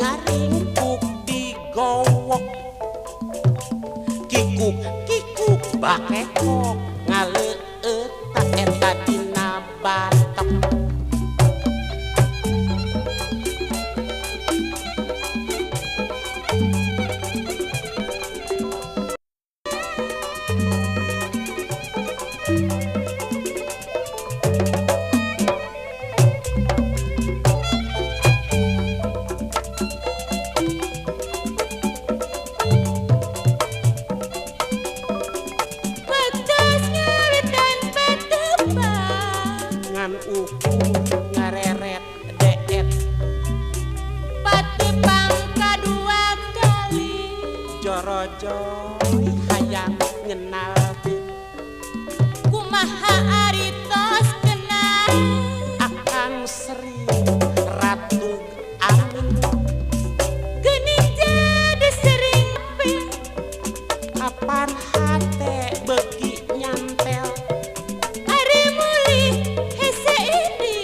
Ngaringkuk digowok kikuk kikuk bakekok ngaleueut ta eta dina batok. Pedes ngawitan patepang Ngan ukur ngareret deet patepang kadua kali jorojoy hayang ngenalkeun kumaha ari tos kenal Akang Sri Ratu Amin geuning jadi sering pe kapan hate beuki nyantel ari mulih hese ini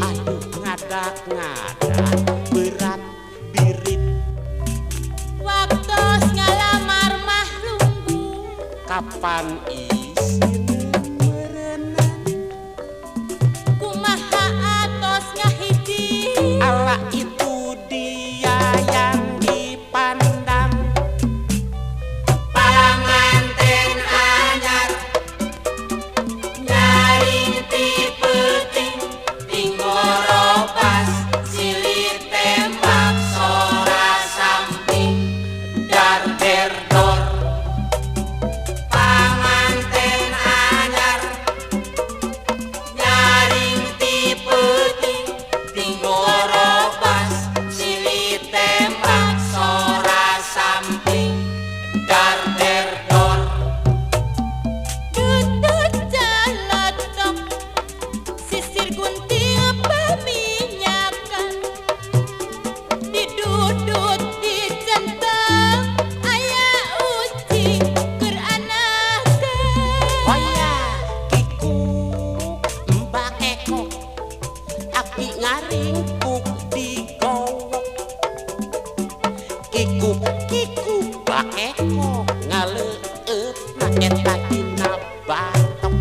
aduh ngadak-ngadak berat birit waktos ngalamar mah lungguh kapan isin meureunan kumaha atos ngahiji ala itu dia yang dipandang panganten anyar nyaring ti peuting tingorobas silih tembak sora samping dar der dor panganten anyar nyaring ti peuting tingorobas silih tembak sora samping dar der dor Dudut calotok sisir gunting paminyakan didudut dicentang aya ucing keur anakan Hoya kikuk mbak eko aki ngaringkuk digowok kikuk kikuk mbak eko ngaleueut na eta dina batok.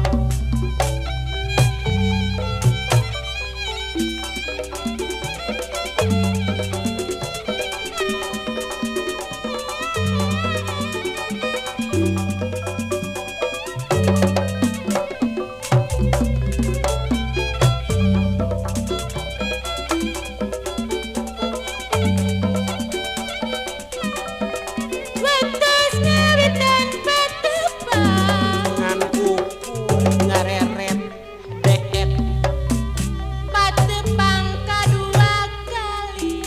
Wetos ngawitan patepang Ngan ukur ngareret deet patepang kadua kali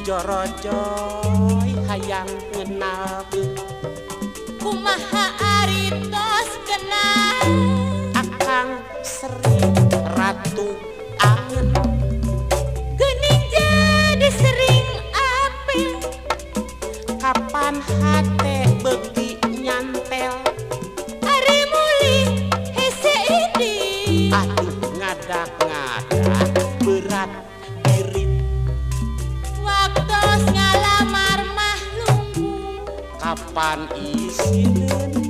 jorojoy hayang ngenalkeun kumaha ari tos kenal Akang Sri Ratu Angen geuning jadi sering apel kapan hate beuki nyantel ari mulih hese ini aduh ngadak-ngadak berat birit waktos ngalamar mah lungguh kapan isin.